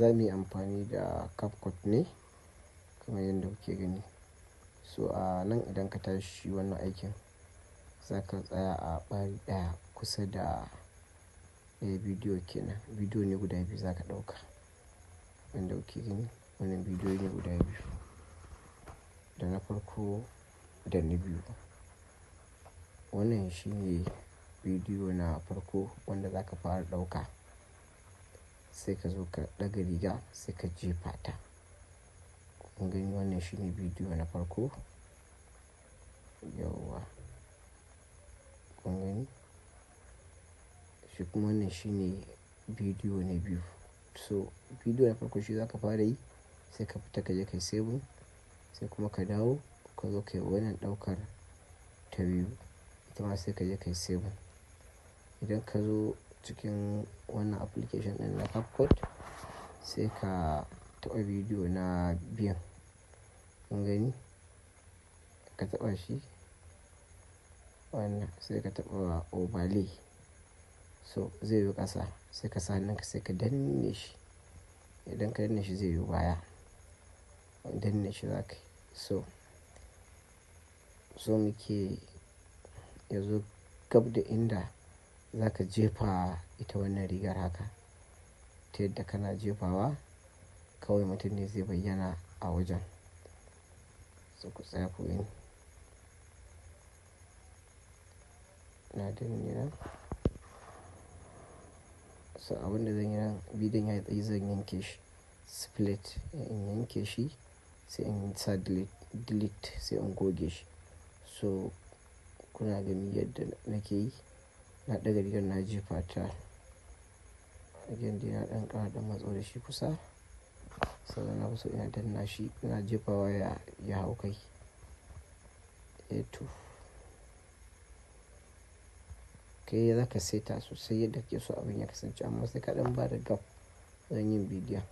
Za mu yi amfani da CapCut ne kamar yadda kuke gani. So a nan idan ka tashi wannan aikin, za ka tsaya a ɓari ɗaya kusa da ɗaya bidiyo kenan. Bidiyo ne guda biyu za ka ɗauka. Yanda kuke gani, wannan bidiyo ne guda biyu. Da na farko da na biyu. Wannan shine bidiyo na farko wanda za ka fara ɗauka. Sai ka zo ka ɗaga riga sai ka jefa ta. Kun gani, wannan shine bidiyo na farko. Yauwa. Kun gani? Shi kuma wannan shine bidiyo na biyu. So bidiyo na farko shi za ka fara yi, sai ka fita ka je ka yi saving, sai kuma ka dawo ka zo ka yi wannan ɗaukar ta biyu. Ita ma sai ka je ka yi saving. Idan ka zo cikin wannan application ɗin na CapCut, sai ka taɓa bidiyo na biyun. Kun gani? Ka taɓa shi. Wannan sai ka taɓa overlay. So zai yo ƙasa, sai ka sa hannunka sai ka danne shi. Idan ka danne shi, zai yo baya. Danne shi za ka yi. So muke yazo gab da inda za ka jefa ita wannan rigar haka. Ta yadda kana jefawa, kawai mutum ne zai bayyana a wajen. So ku tsaya ku gani. Na danne nan. So abin da zan yi nan, bidiyon yayi tsayi, zan yanke shi. Split, in yanke shi sai in sa delete, delete sai in goge shi. So kuna gani yadda nake yi. Na ɗaga rigar na jefa ta. Again dai na ɗan ƙara ɗan matso da shi kusa. Sannan na fi so ina danna shi, ina jefawa ya hau kai. Eh to. Kai za ka saita sosai yadda kake so abin ya kasance, amma sai ka ɗan bada gap wajen yin bidiyon.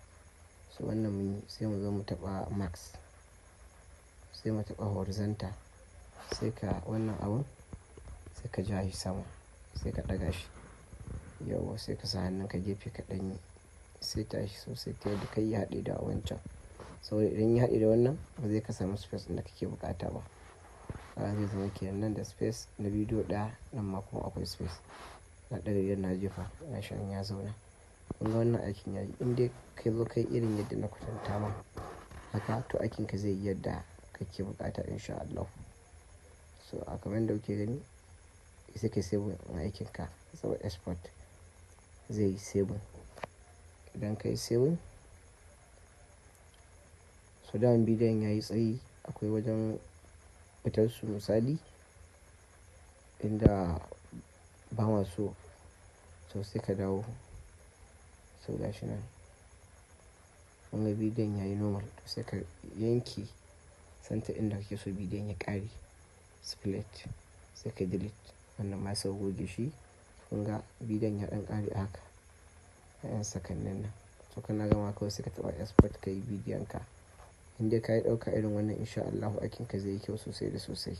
So wannan mun yi, sai mu zo mu taɓa mask. Sai mu taɓa horizontal. Sai ka wannan abun sai ka ja shi sama sai ka ɗaga shi. Yauwa, sai ka sa hannunka gefe ka ɗan yi saita shi sosai ta yadda kai ya haɗe da wancan. Saboda idan ya haɗe da wannan, ba zai ka samu space ɗin da kake buƙata ba. Kaga zai zama kenan nan da space na bidiyo ɗaya, nan ma kuma akwai space. Na ɗaga rigar na jefa, gashi nan ya zauna. Kun ga wannan aikin yayi. In dai ka zo kai irin yadda na kwatanta ma haka, to aikinka zai yi yadda kake buƙata in sha Allah. So a kamar yadda kuke gani, sai kai saving aikinka saboda export zai yi saving. Idan ka yi saving, so daman bidiyon yayi tsayi, akwai wajen fitar su misali inda ba ma so, so sai ka dawo. So gashi nan. Kun ga bidiyon yayi normal, to sai ka yanke center inda kake so bidiyon ya ƙare. Split sai ka delete. Wannan ma sai ka goge shi. Kun ga bidiyon ya ɗan ƙare a haka a 'yan sakannin nan. So kana gama kawai sai ka taɓa export ka yi bidiyon ka. In dai ka yi ɗauka irin wannan, in sha Allahu aikinka zai yi kyau sosai da sosai.